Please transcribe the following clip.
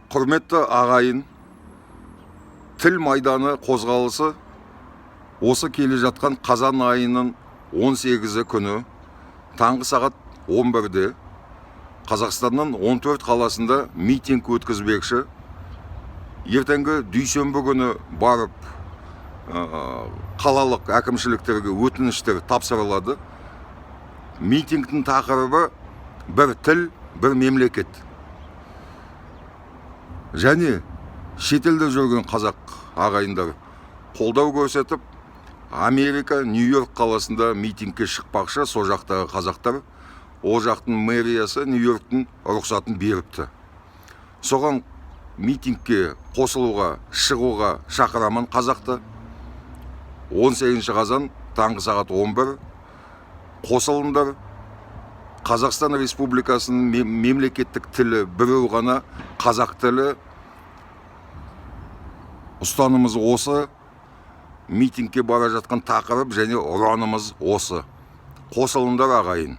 Құрметті ағайын, Тіл майданы қозғалысы осы келе жатқан қазан айының 18 күні таңғы сағат 11-де Қазақстанның 14 қаласында митинг өткізбекші. Ертеңгі дүйсенбі күні барып қалалық әкімшіліктерге өтініштер тапсырылады. Митингтің тақырыбы: бір тіл, бір мемлекет. Және шетелде жүрген қазақ ағайындар қолдау көрсетіп, Америка, Нью-Йорк қаласында митингке шықпақшы. Сол жақтағы қазақтар, ол жақтың мэриясы Нью-Йорктің рұқсатын беріпті. Соған митингке қосылуға, шығуға шақырамын қазақты. 18 қазан, таңғы сағат 11, қосылыңдар. Қазақстан Республикасының мемлекеттік тілі біреу ғана, қазақ тілі. Ұстанымыз осы, митингке бара жатқан тақырып және ұранымыз осы. Қосылыңдар, ағайын.